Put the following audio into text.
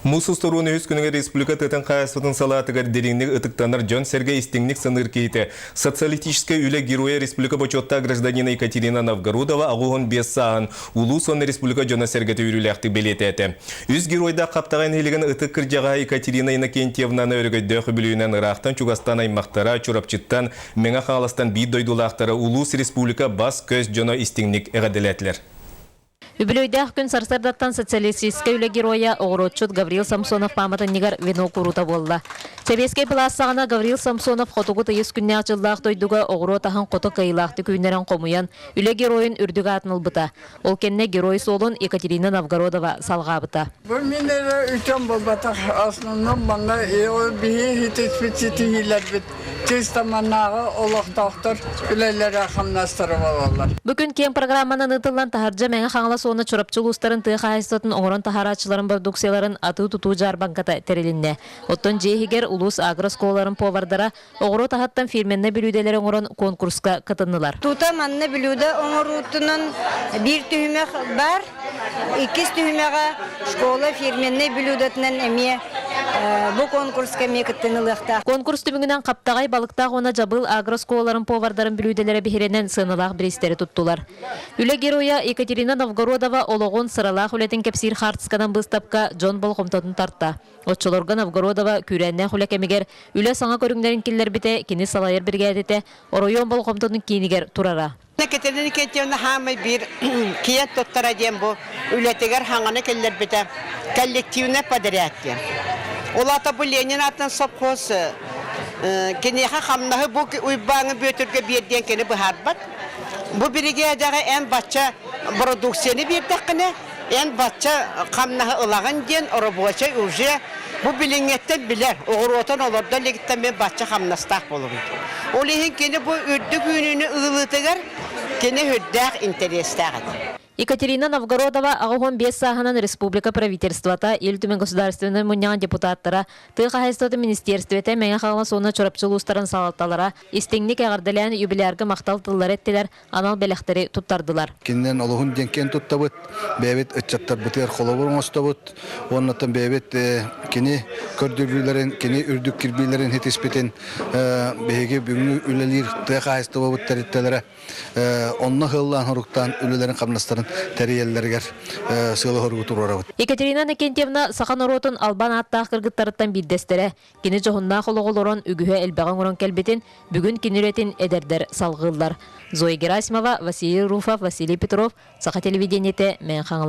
Муус устуруун үһүс күнүгэр республика тыатын хаһаайыстыбатын салаатыгар дириҥник ытыктанар дьон-сэргэ истиҥник саныыр киһитэ, социалистическай үлэ геройа республика бочуоттаах гражданина Екатерина Новгородова 85 сааһын улуус уонна республика дьоно-сэргэтэ үөрүүлээхтик бэлиэтээтэ. Үс геройдаах Хаптаҕай нэһилиэгин ытык кырдьаҕаһа Екатерина Иннокентьевнаны өрөгөйдөөх үбүлүөйүнэн ыраахтан-чугастан аймахтара, Чурапчыттан, Мэҥэ Хаҥаластан биир дойдулаахтара улуус республика бас-көс дьоно истиҥник эҕэрдэлээтилэр. Үбүлүөйдээх күн сарсыардаттан социалистическай үлэ геройа, оҕуруотчут Гаврил Самсонов пааматынньыгар венок уруута буолла. Сэбиэскэй былаас саҕана Гаврил Самсонов хотугу тыйыс күннээх дьыллаах дойдуга оҕуруот аһын хото кыайыылаахтык үүннэрэн хомуйан, үлэ геройун үрдүк аатын ылбыта. Ол кэннэ герой суолун Екатерина Новгородова салҕаабыта. Бу мин эрэ үтүөм буолбатах, основном манна биһи ситиспит ситиһиилэрбит Чыыстаманнааҕы олохтоохтор үлэлэрэ-хамнастара буолаллар. Бу күн киэҥ программанан ыытыллан таһырдьа Мэҥэ Хаҥалас уонна Чурапчы улуустарын тыа хаһаайыстыбатын оҥорон таһаарааччыларын бородууксуйаларын атыы-тутуу дьаарбаҥката тэрилиннэ. Оттон дьиэ иһигэр улуус агрооскуолаларын повардара оҕуруот аһыттан фирменнэй бүлүүдэлэри оҥорон конкурска кытыннылар. Тута манна блюдо оҥоруутунан биир түһүмэх баар. Иккис түһүмэҕэ школа фирменнэй блюдотынан эмиэ бу конкурска эмиэ кыттыыны ылыахтаах. Конкурс түмүгүнэн Хаптаҕай, Балыктаах уонна Дьабыыл агрооскуолаларын повардарын бүлүүдэлэрэ биһирэнэн сыаналаах бириистэри туттулар. Үлэ геройа Екатерина Новгородова олоҕун, сыралаах үлэтин кэпсиир хаартысканан быыстапка дьон болҕомтотун тарта. Оччолорго Новгородова күүрээннээх үлэ кэмигэр үлэ саҥа көрүҥнэрин киллэрбитэ, кини салайар биригээдэтэ оройуон болҕомтотун киинигэр турара. Екатерина Никитьевна хаамай биир киэн туттара диэн бу үлэтигэр хаҥаны киллэрбитэ коллективнай подряд диэн. Ол аата бу Ленин аатынан совхоз киниэхэ хамнаһы бу Уйбааҥы Бүөтүргэ биэр диэн кини быһаарбат. Бу биригээдэҕэ эн бачча продукцияны биэрдэххинэ, эн бачча хамнаһы ылаҕын диэн оробуочай уже бу билиҥҥэттэн билэр, оҕуруотун олордо илигиттэн мин бачча хамнастаах буолабын. Ол иһин кини бу үрдүк үүнүүнү ылыытыгар кини үрдээх интэриэстээх этэ. Екатерина Новгородова 85 сааһынан республика правительствота, Ил Түмэн Государственнай Мунньаҕын депутаттара, тыа хаһаайыстыбатын министиэристибэтэ, Мэҥэ Хаҥалас уонна Чурапчы улуустарын салалталара истиҥник эҕэрдэлээн юбилярга махтал тыллары эттилэр, анал бэлэхтэри туттардылар. Кининэн олуһун диэн киэн туттабыт, бэйэбит ыччаттарбытыгар холобур оҥостобут уоннаттан бэйэбит кини көрдөрүүлэрин, кини үрдүк кирбиилэрин ситиспитин биһиги бүгүҥҥү үлэлиир тыа хаһаайыстыбабыт тэрилтэлэрэ онно сыаллаан-соруктаан үлэлэрин-хамнастарын тэрийэллэригэр сыалы-соругу туруорабыт. Екатерина Иннокентьевна саха норуотун албан ааттаах кыргыттарыттан биирдэстэрэ. Кини дьоһуннаах олоҕу олорон үгүһэ элбэҕи оҥорон кэлбитин бүгүн кини үлэтин эдэрдэр салҕыыллар. Зоя Герасимова, Василий Руфов, Василий Петров, Саха телевидениетэ, Мэҥэ Хаҥалас.